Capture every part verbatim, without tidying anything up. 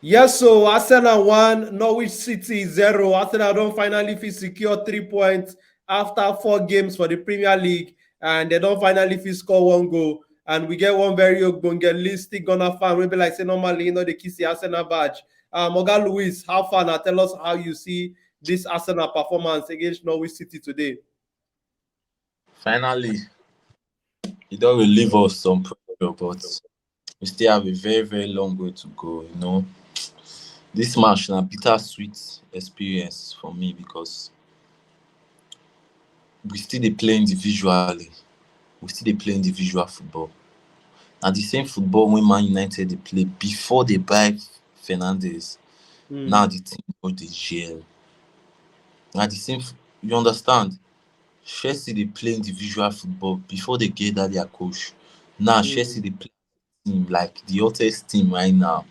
Yes, so Arsenal one, Norwich City zero. Arsenal don finally fit secure three points after four games for the Premier League, and they don finally fit score one goal. And we get one very ogbonge Leeds Ghana fan wey be like say normally, you know, they kiss the Arsenal badge. Um, Oga Luis, how far now? Tell us how you see this Arsenal performance against Norwich City today. Finally, e don relieve us some pressure, but we still have a very, very long way to go, you know. This match na bittersweet experience for me because we still dey play individually. We still dey play individual football. Na the same football wey Man United dey play before they buy Fernandes. Mm. Now the team don dey gel. Na the same, f- you understand? Chelsea dey play individual football before they get that their coach. Now Mm. Chelsea dey play team like the hottest team right now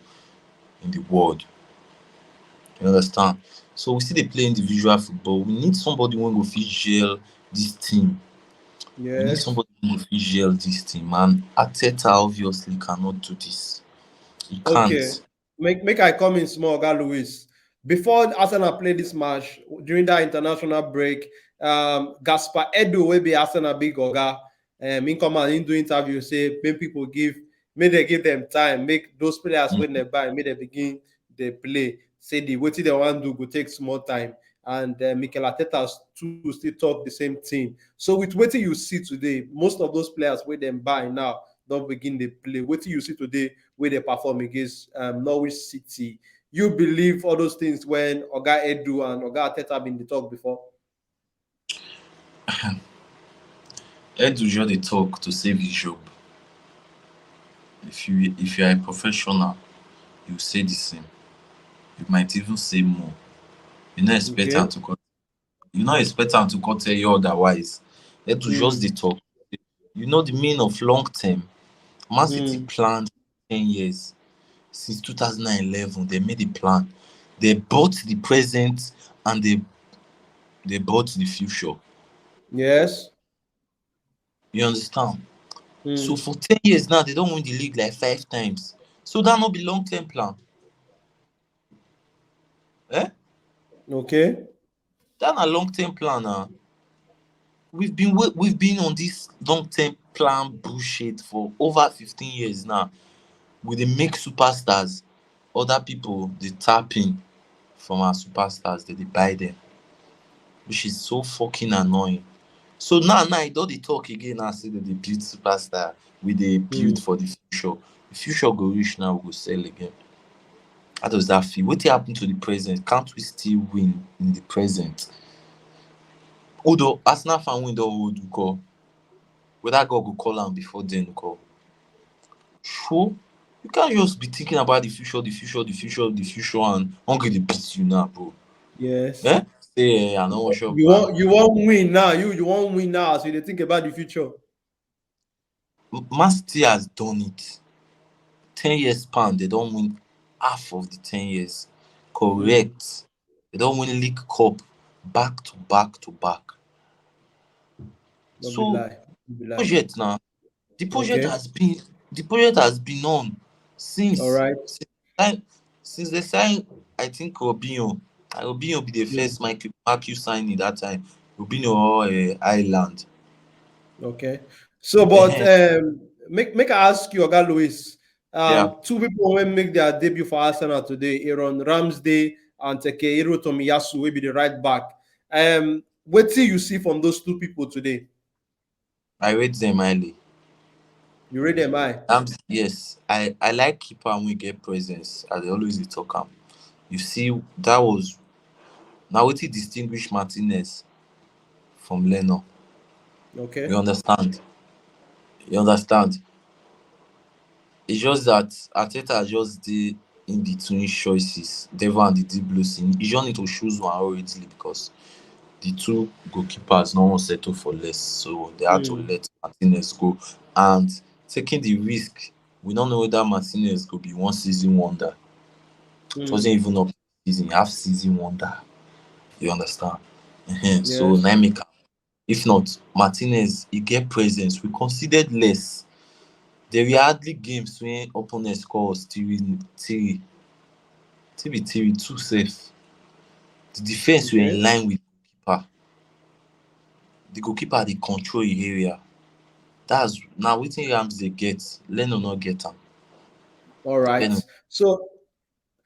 in the world. You understand? So we still dey play individual football. We need somebody wey go fit gel this team. We need Yes. somebody wey go fit gel this team. And Arteta obviously cannot do this. He can't. Okay. Make make I come in small, Oga Luis. Before Arsenal play this match during that international break, um, Gaspar Edu wey be Arsenal big oga, um, he come and he do interview say make people give, make they give them time, make those players Mm. wey they buy, make they begin dey play. Say the wetin they wan do go take small time, and uh, Mikel Arteta too still talk the same thing. So with wetin you see today, most of those players wey dem buy now don begin dey play. Wetin you see today wey they perform against um, Norwich City? You believe all those things when Oga Edu and Oga Arteta been dey talk before? Edu just dey talk to save his job. If you if you are a professional, you say the same. You might even say more. You no expect Okay. am to come. You no expect am to come tell you otherwise. Edu Mm. just dey talk. You know the meaning of long term. Man City Mm. planned ten years since two thousand and eleven. They made a plan. They bought the present and they they bought the future. Yes. You understand? Mm. So for ten years now, they don't win the league like five times. So that no be long term plan. Eh? Okay. That na long term plan now. We've been wa- we've been on this long term plan bullshit for over fifteen years now. We dey make superstars, other people dey tap in from our superstars, they dey buy them, which is so fucking annoying. So now, now I don dey talk again now say they dey build superstar, we dey build Mm. for the future. The future go reach now, we go sell again. How does that feel? Wetin happen to the present? Can't we still win in the present? Although Arsenal fan win don hold, we call whether God go call am before then, we call. Sure, you can't just be thinking about the future, the future, the future, the future, and hungry dey beat you now, bro. Yes. Eh? Say eh, I no wan shop. You want you want win now. You you want win now as you dey think about the future. M- Man City has done it. Ten years span, they don't win half of the ten years. Correct. They don't win League Cup back to back to back. No So be lie. No be lie. Project now, the project Okay. has been the project has been on since All right. since, time, since they signed, I think Robinho. Robinho be the Mm. first Michael Matthew signing that time. Robinho or uh, Ireland. Okay. So, but Ehen. um, make make I ask you, Oga Luis. Um, Yeah. Two people wey make their debut for Arsenal today, Aaron Ramsdale and Takehiro Tomiyasu, wey be the right back. Um, wetin you see from those two people today? I rate them highly. You rate them high. Um, yes, I I like keeper and we get presence. I dey always dey talk am. You see, that was now wetin distinguish Martinez from Leno. Okay. You understand? You understand? It's just that Arteta just dey in between choices. Devon and the deep blue scene. You just need to choose one hurriedly because the two goalkeepers no wan settle for less, so they had to Mm. let Martinez go. And taking the risk, we don't know whether Martinez go be one season wonder. It Mm. wasn't even up season, half season wonder. You understand? Ehen, so Yes. na im make am. If not, Martinez, he get presence. We considered less. There were hardly games when opponents score us three three. Still be three two sef. The defense were in line with goalkeeper. The goalkeeper dey control the area. That's now wetin Ramsdale get. Leno no get am. All right. So,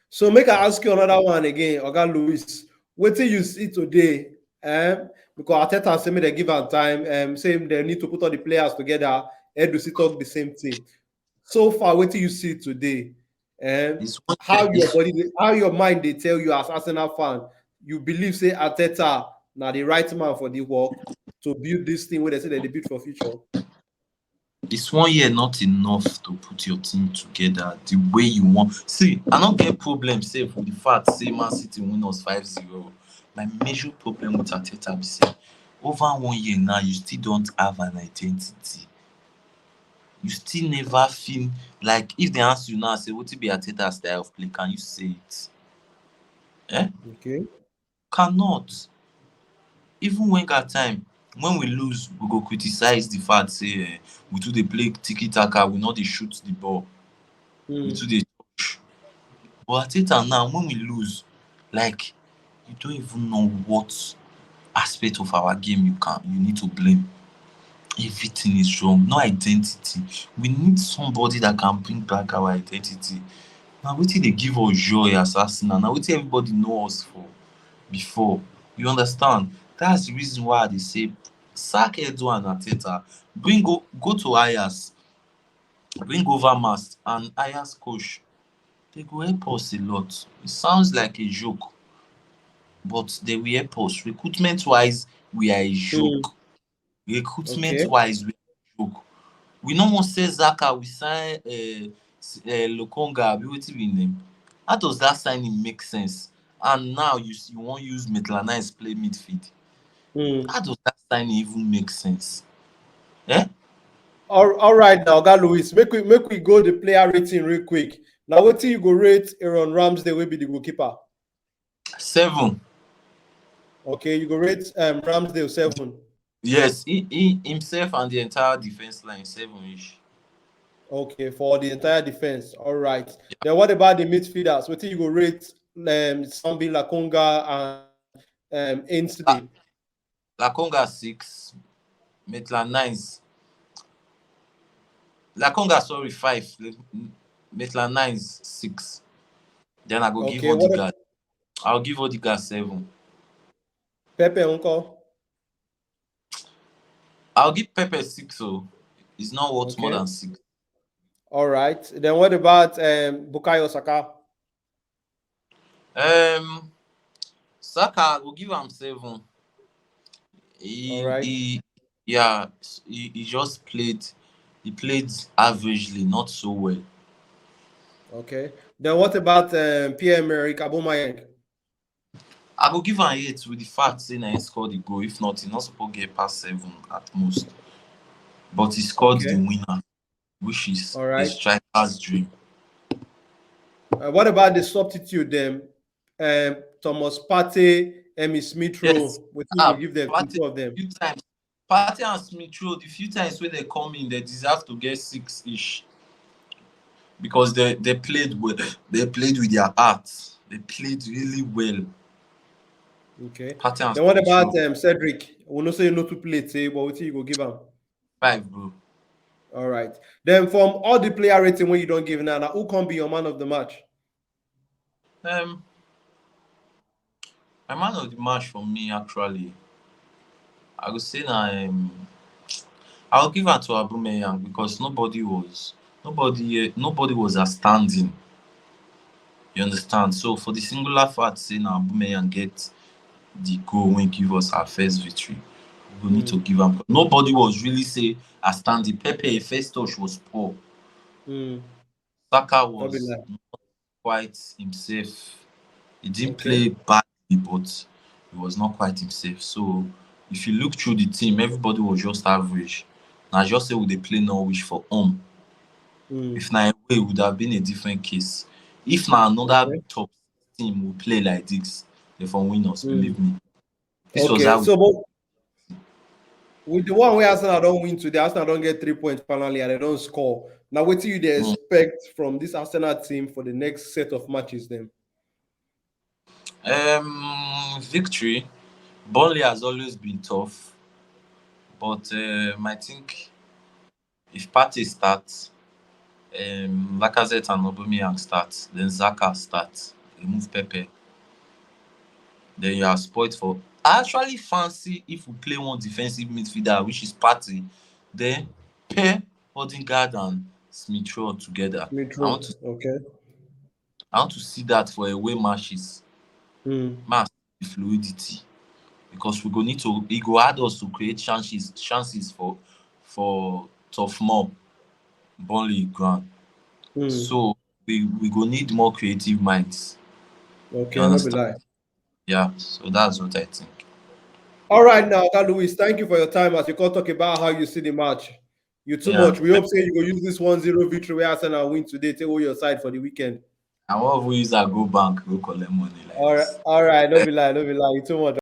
so make I ask you another one again, Oga Luis. Wetin you see today? Um, because Arteta say make dem give am time. Um, say dem need to put all the players together. Edu still talk the same thing. So far, wetin you see today? Um, how your body, how your mind dey tell you as Arsenal fan, you believe say Arteta na the right man for the work to build this thing wey dem say dem dey build for future? It's one year not enough to put your team together the way you want. See, I no get problem sef with the fact say Man City win us five zero. My major problem with Arteta be say over one year now, you still don't have an identity. You still never feel like if they ask you now, say, "What be Arteta style of play?" Can you say it? Eh? Okay. Cannot. Even Wenger time, when we lose, we go criticize the fact say, eh, we too dey play tiki taka, we no dey shoot the ball, we too dey touch. But Arteta now, when we lose, like, you don't even know what aspect of our game you can you need to blame. Everything is wrong. No identity. We need somebody that can bring back our identity. Now, wetin dey give us joy as Arsenal? Now, wetin everybody know us for before? You understand? That's the reason why I dey say sack Edu and Arteta. Bring go go to Ajax. Bring Overmars and Ajax coach. They go help us a lot. It sounds like a joke, but they will help us. Recruitment wise, we are a joke. Recruitment wise, we are a joke. We no wan sell Xhaka, we sign uh, uh, Lokonga, abi wetin be name? How does that signing make sense? And now you you wan use Maitland-Niles play midfield. How does that signing even make sense? Eh? All, all right now, Oga Luis, make we make we go the player rating real quick. Now, wetin you go rate Aaron Ramsdale wey be the goalkeeper? Seven. Okay, you go rate um, Ramsdale seven. Yes, he, he himself and the entire defense line seven each. Okay, for the entire defense. All right. Then what about the midfielders? Wetin you go rate um, Sambi Lokonga and um, Ainsley? Lokonga six, Maitland-Niles. Lokonga, sorry, five. Maitland-Niles six. Then I go give Odegaard. I'll give Odegaard seven. Pepe nko? I'll give Pepe six, so it's not worth more than six. All right. Then what about um, Bukayo Saka? Um, Saka, I go give am seven. He, he yeah, he, he just played. He played averagely, not so well. Okay. Then what about um, Pierre-Emerick Aubameyang? I go give am eight with the fact say na he score the goal. If not, he not supposed to get past seven at most. But he scored the winner, which is a striker's dream. Uh, what about the substitute then? Um, Thomas Partey, Emile Smith Rowe. Yes. Wetin you give them? Two of them. Few times. Partey and Smith Rowe, the few times wey they come in, they deserve to get six each because they they played well. They played with their heart. They played really well. Okay. Partey and then what about um, Cedric? We know say you know to play, say, but wetin you go give am? Five, bro. All right. Then from all the player rating wey you don give now, now who come be your man of the match? Um, my man of the match for me, actually, I would say na um, I'll give am to Aubameyang because nobody was nobody eh, nobody was outstanding. You understand? So for the singular fact say na Aubameyang get the goal wey give us our first victory, we go need to give am. Nobody was really say outstanding. Pepe first touch was poor. Mm. Saka was not quite himself. He didn't play badly, but he was not quite himself. So if you look through the team, everybody was just average. Na just say we dey play Norwich for home. If na away, it would have been a different case. If na another top team we play like this, they for win us. Believe me. This was Okay, how so but with the one wey Arsenal don win today, Arsenal don get three points finally and they don score. Now wetin you dey expect from this Arsenal team for the next set of matches then? Um, victory. Burnley has always been tough, but um, I think if Partey starts, um, Lacazette and Aubameyang start, then Xhaka start, remove Pepe, then you are spoiled for. I actually fancy if we play one defensive midfielder, which is Partey, then pair Odegaard and Smith Rowe together. Smith I want to Okay. I want to see that for away matches. Mm. Mass fluidity, because we go need to. It go hard us to create chances chances for for tough mob, Burnley ground. Mm. So we we go need more creative minds. Okay, You no be understand? Lie. Yeah, so that's what I think. All right, now, Oga Louis, thank you for your time as you come talk about how you see the match. You too Yeah. Much. We hope say you go use this one zero victory where Arsenal win today. Take all your side for the weekend. I want we use our go bank, go collect money like All right, this. All right, no be lie, no be lie. You too much.